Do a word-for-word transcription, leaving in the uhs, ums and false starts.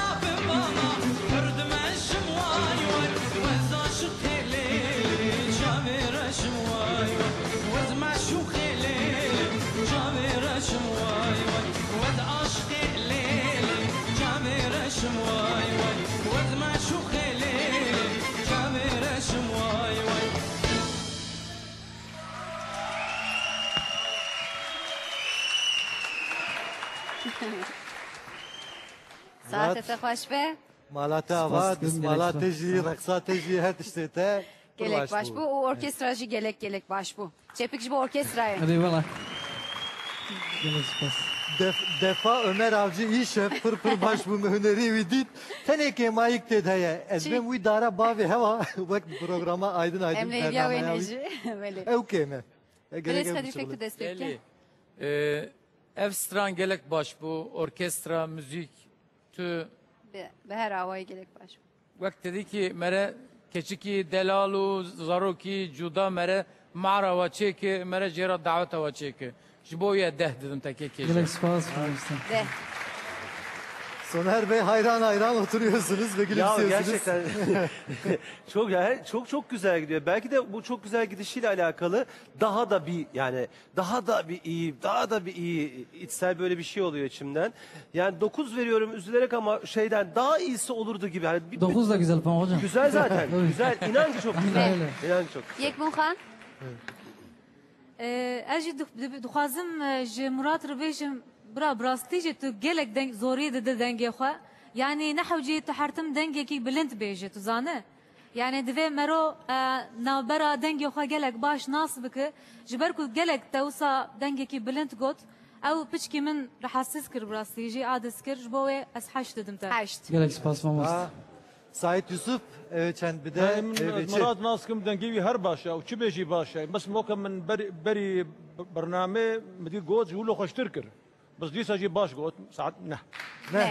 Bala bi bala, hurdime şim way way, wez aşiqê Lêlê, çavê reşim way way, wez meşûqê Lêlê, çavê reşim way way, wez aşiqê Lêlê, çavê reşim way way, wez meşûqê Lêlê, çavê reşim way way. Saete te xweş be. Mala te ava, destmala te jî, reqsa te jî, her tiştê te pir Gelek baş bû. Û orkestra jî gelek, gelek baş bû. Çepik ji bo orkestrayê. Erê wela. Gelek spas. Def-, defa Ömer Avcı Işev pir pir baş bû, min hunerî wî dît. Tenê kêmayîk tê de heye. Ez bêm wî dara bavê hewa wek programa Aydın Aydın. Em lê hêviya wê bernameyê ne wî. Jî. Belê. Ew kêm e. E, gerek Birêz ew Xedî, pek biçim tu dest pê bike. Belê. Ee, ev stran gelek baş bû. Orkestra, müzik, tu. Bi, bi her awayî gelek baş bû. Wek te dî kî mere keçikî delal û zarokî cuda mere mara wa çêke, mere jê re daweta wa çêke. Ji bo ye deh didim te kê kêje. Gelek spas, mamoste. Deh. Soner Bey, hayran hayran oturuyorsunuz ve Ya gülümsüyorsunuz. Gerçekten çok, ya, çok çok güzel gidiyor. Belki de bu çok güzel gidişiyle alakalı daha da bir, yani daha da bir iyi, daha da bir iyi içsel böyle bir şey oluyor içimden. Yani dokuz veriyorum üzülerek ama şeyden daha iyisi olurdu gibi. Hani bir, Dokuz da güzel puan hocam. Güzel zaten. Tabii. Güzel. İnanç çok güzel. Öyle. İnanç çok güzel. Yekbûn Xan. Ee, ez jî dix- dib- dixwazim e, ji Murat re bêjim, bira, bi rastî jî tu gelek deng, zoriyê dide dengê xwe. Yanî ne hewceyê tu her tim dengekî bilind bêje, tu zane. Yanî divê mero e, navbera dengê xwe gelek baş nas bike. Ji ber ku gelek te wisa dengekî bilind got, ew piçkî min rahatsiz kir, bi rastî jî adiz kir, ji bo wê ez heşt didim te. Heşt. Gelek spas mamoste. Aa, Sait Yusuf, evet, sen bir de Em, evet, Ez Mirad nas kim, dengê wî her baş e û çi bêjî baş e. Bes moke min ber- berî b- bername midîr got, ji wilo xweştir kir. Bes dîsa jî baş got, saet neh. ne?